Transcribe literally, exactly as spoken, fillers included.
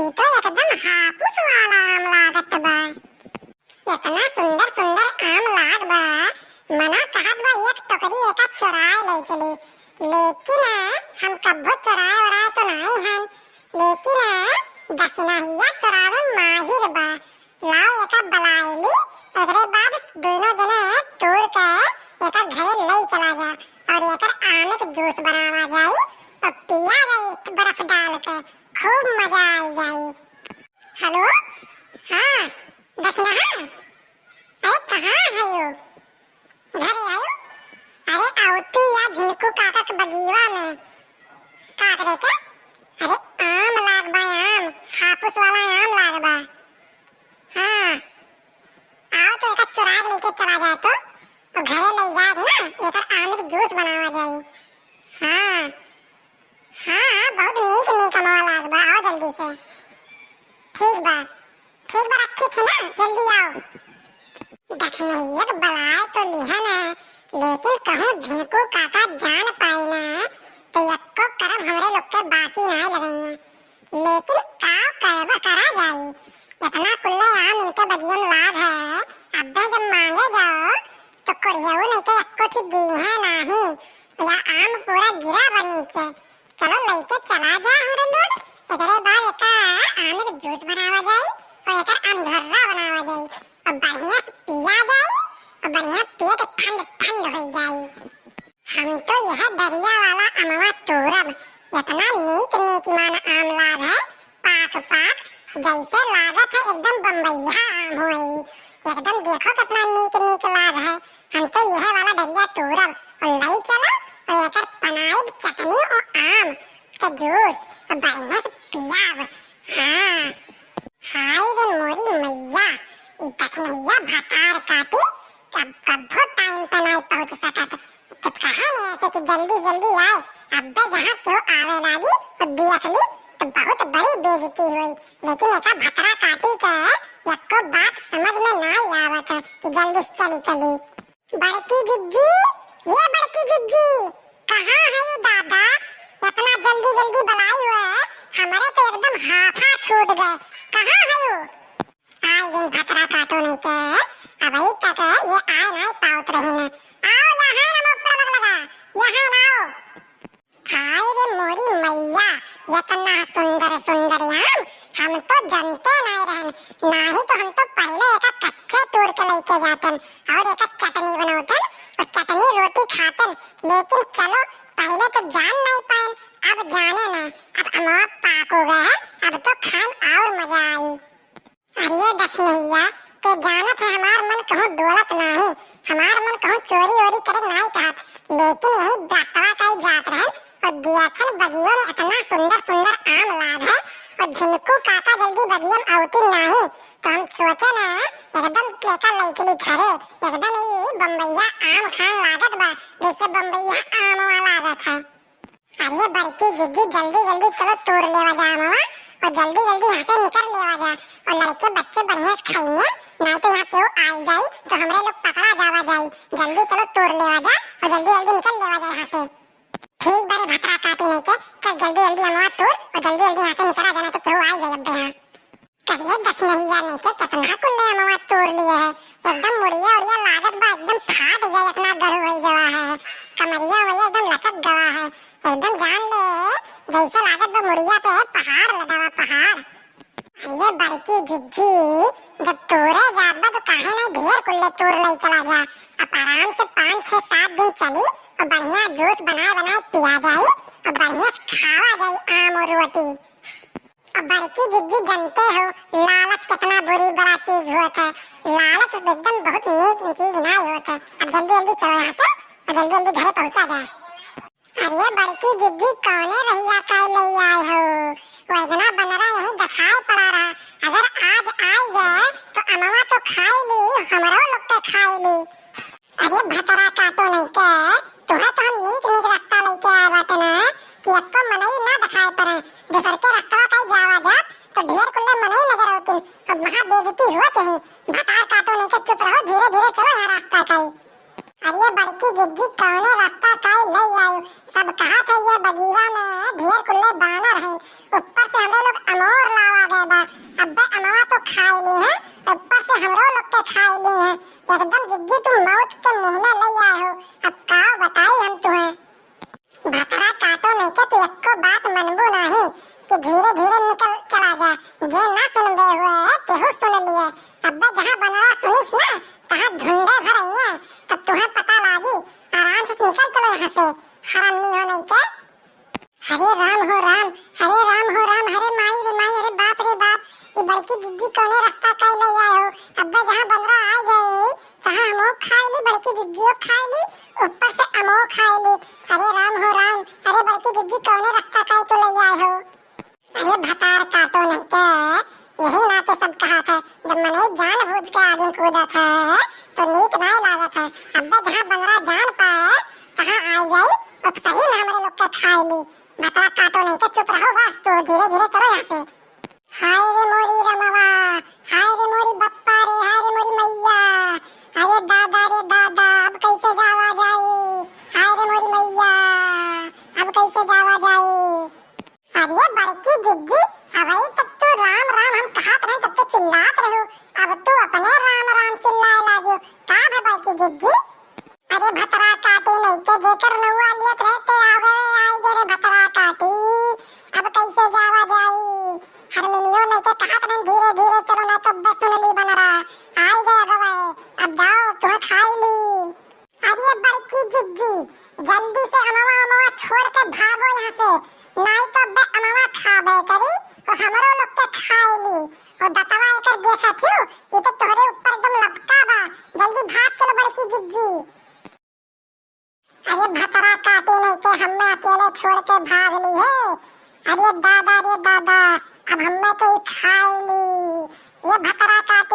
ई तो एकदम हापुस वाला आम लागत बा। इतना सुंदर सुंदर आम लाग बा, मना कहत बा एक टोकरी एका चोराए ले चली, लेकिन हम कब्बो चोराए ओराए तो नाई हन, लेकिन दखिनहिया चोरावे माहिर बा। लाओ एका बलाए ली, एकरे बाद दोनों जने तोड़ के एका घरे ले चला जा और एकर आमे के जूस बनावा जाई और पिया जाई बर्फ डाल के, खूब मजा आई जाई। हेलो, हाँ, दखिनहा, अरे कहाँ है यो? घरे आयो? अरे अवती या झिनकू काका के बगीवा में। का करे के? अरे आम लाग बा आम, हापुस वाला आम लाग बा। हाँ, आओ तो एकर चुराग लेके चला जाए तो, और घरे ले जाए ना, एकर आम के जूस बनावा जाई। हाँ, हाँ, हाँ, बहुत नीक नीक अमवा लाग बा, आओ जल्दी से। ठीक बा, ठीक बा, रखी थे ना, जल्दी आओ। दखनैया के बलाए तो लिहन है, लेकिन कहूँ झिनकू काका जान पाई ना, तो यक्को करम हमरे लोग के बाकी नाय लगइया। लेकिन का करबा करा जाई, इतना कुल्ले आम इनके बगियन लाग है, अब्बे जब मांगे जाओ, तो कोढ़ियाऊ लइके एक्को ठी दीहे नाही, या आम पूरा गिरा बा नीचे। चलो लइके चला जा हमरे लोग, एकरे बाद एका आम के जूस बनावा जाई और एकर आम झोर्रा बनावा जाई और बढ़िया से पिया जाई और बढ़िया पेट ठंड ठंड हो जाई। हम तो यह डरिया वाला अमवा तोरब, इतना नीक नीक ईमान आम लाग है, पाक पाक, जैसे लागत है एकदम बम्बैया आम होई। एकदम देखो कितना नीक नीक लाग है। हम तो यह वाला डरिया तोरब और लई चलब और एकर बनाइब चटनी और आम के जूस और बढ़िया से पियाब। हाँ, हाय रे मोरी मैया, ई दखनैया भतार काटी, कब कब्बो टाइम पे नाई पहुँच सकत। तो कहे में ऐसे कि जल्दी जल्दी आए, अब्बे जहाँ केहू आवे लागी तो देख ली तो बहुत बड़ी बेइज्जती हुई। लेकिन एका भतरा काटी के यक्को बात समझ में नाई आवत है कि जल्दी से चली चली। बड़की जिज्जी, ये बड़की जिज्जी, कहाँ है यू दादा? इतना जल्दी जल्दी बुलाई हुए, हमारे तो एकदम हाथा छूट गए। कहाँ है यू? आई दिन भतरा काटो नहीं के, अबही तक ये आए नहीं पावत रही ने। आओ यहाँ ना मुख पर लगा, यहाँ ना आओ। हाय रे मोरी मैया, इतना सुंदर सुंदर आम हम तो जनते नहीं रहन, नाही तो हम तो पहले एका कच्चे तोड़ के लेके जातन और एका चटनी बनौतन और चटनी रोटी खातन। लेकिन चलो, पहले तो जान नहीं पाएन, अब जाने ना, अब अमवा पाक हो गए है, अब तो खान और मजा आई। अरे दखनैया, ते जानत है हमार मन कहूँ डोलत नाही, हमार मन कहूँ चोरी ओरी करे नाही कहत, लेकिन यही रस्तवा कई जात रहन और देखन बगियो में इतना सुंदर सुंदर आम लाग है और झिनकू काका जल्दी बगिया में अवती नाही, तो हम सोचे ना एकदम लेकर लई चली घरे, एकदम ही बम्बैया आम खान लागत बा, जैसे बम्बैया आम लागत है। अरे बड़की जिज्जी, जल्दी जल्दी चलो तोड़ लेवा जा अमवा और जल्दी जल्दी यहाँ से निकल लेवा जा और लड़के बच्चे बढ़िया से खाइए, नहीं तो यहाँ केहू आई जाई तो हमरे लोग पकड़ा जावा जाई। जल्दी चलो तोड़ लेवा जा और जल्दी जल्दी निकल लेवा जा यहाँ से। ठीक बारे भतरा काटी नहीं के, चल जल्दी जल्दी अमवा तोड़ और जल्दी जल्दी यहाँ से निकला जाना तो केहू आई जाई अब यहाँ। करिए दखनैया नहीं के कितना कुल्ले अमवा तोड़ लिए है, एकदम मुड़िया उड़िया लागत बा एकदम फाट जाए, इतना गढ़ हो गवा है, कमरिया वही एकदम लचक गवा है, एकदम जान ले जैसे लागत बा मुड़िया पे पहाड़ लदा बा पहाड़। ये बड़की जिज्जी, जब तोड़े जात बा तो काहे नहीं ढेर कुल्ले तोड़ ले चला जा, अब आराम से पाँच छह सात दिन चली और बढ़िया जूस बनाए बनाए पिया जाई और बढ़िया से खावा जाई आम और रोटी। अब बड़की जिज्जी, जानते हो लालच कितना बुरी बड़ा चीज होत है। लालच एकदम बहुत नीक चीज नाई होत है। अब जल्दी जल्दी चलो यहाँ से और जल्दी जल्दी घरे पहुँचा जाए। अरे बड़की जिज्जी, कौने रहिया काई ले आए हो? वो इतना बनरा यहीं दिखाई पड़ा रहा। अगर आज आई गए तो अमवा तो खाई ली, हमरो लोग के खाई ली। अरे भतरा काटो नहीं के, तुहे तो हम नीक नीक रास्ता लेके आए बाटे ना, कि एको मनई ना दिखाई पड़े। दूसर के रास्ता कहीं जावा जा, तो ढेर कुल्ले मनई नजर होतिन। अब महा बेइज्जती हुआ कहीं। भतार काटो नहीं के, चुप रहो, धीरे धीरे चलो यहाँ रास्ता कहीं। अरे बड़की जिज्जी, कौने रास्ता कहीं ले आयो? सब कहा थे ये जीवा में ढेर कुल्ले बानर हैं, ऊपर से हमरे लोग अमोर लावा गए बा। अब्बे अमवा तो खाई ली है, ऊपर से हमरो लोग के खाई ली है। एकदम जिज्जी तू मौत के मुंह में ले आए हो। अब का बताई हम तुम्हें। भतरा काटो नहीं के तू एको बात मनबू नहीं कि धीरे धीरे निकल चला जा। जे ना सुनबे हुए तेहू सुन लिए। अब्बे जहाँ बनरा सुनिस ना तहाँ ढूंढे भर आइए, तब तुम्हें पता लागी। आराम से निकल चलो यहाँ से, हरामी हो नहीं के। हरे राम हो राम, हरे राम हो राम, हरे माई रे माई, अरे बाप रे बाप, ये बड़की जिज्जी कौने रास्ता का ले आए हो? अब्बे जहाँ बनरा आ जाए तहाँ हमो खाए ली, बड़की जिज्जियो खाए ली, ऊपर से अमो खाए ली। अरे राम हो राम, अरे बड़की जिज्जी कौने रास्ता का तो ले आए हो? अरे भतार काटो नहीं के, यही नाते सब कहा था, जब मनई जान बूझ के आगे कूदत है तो नीक नहीं लागत है। अब्बे जहाँ बनरा जान पाए तहाँ आ जाई, अब सही में हमरे लोग के खाए ली। भतरा काटो नहीं के, चुप रहो बस, तू धीरे धीरे चलो यहाँ से। हाय रे मोरी रमवा, हाय रे मोरी बप्पा रे, हाय रे मोरी मैया, अरे दादा रे दादा, अब कैसे जावा जाई? हाय रे मोरी मैया, अब कैसे जावा जाई? अरे बड़की जिज्जी, अबही तक तू राम राम हम कहत रहे तब तो चिल्लात रहो, अब तू अपने राम राम चिल्लाए लागे, का भे बड़की जिज्जी? अरे भतरा काटी नहीं के, जेकर नौआ लियत रहे ते आवे आई गए रे भतरा काटी। अब कैसे जावा जाई? हरमिनियो नहीं के कहत रहन धीरे धीरे चलो ना तो बस सुन ली बनरा। आई गए अगवे, अब जाओ तुहे खाई ली। अरे बड़की जिज्जी, जल्दी से अमवा अमवा छोड़ के भागो यहाँ से, नहीं तो अबे अमवा खाबे करी और हमरो लोग के खाई ली। और दतवा एकर देखत हियो, ये तो तोहरे ऊपर एकदम लपका बा। जल्दी भाग चलो बड़की जिज्जी। अरे भतरा काटी नहीं के हमें अकेले छोड़ के भाग ली है। अरे दादा रे दादा, अब हमें तो ही खाई ली। ये भतरा काटी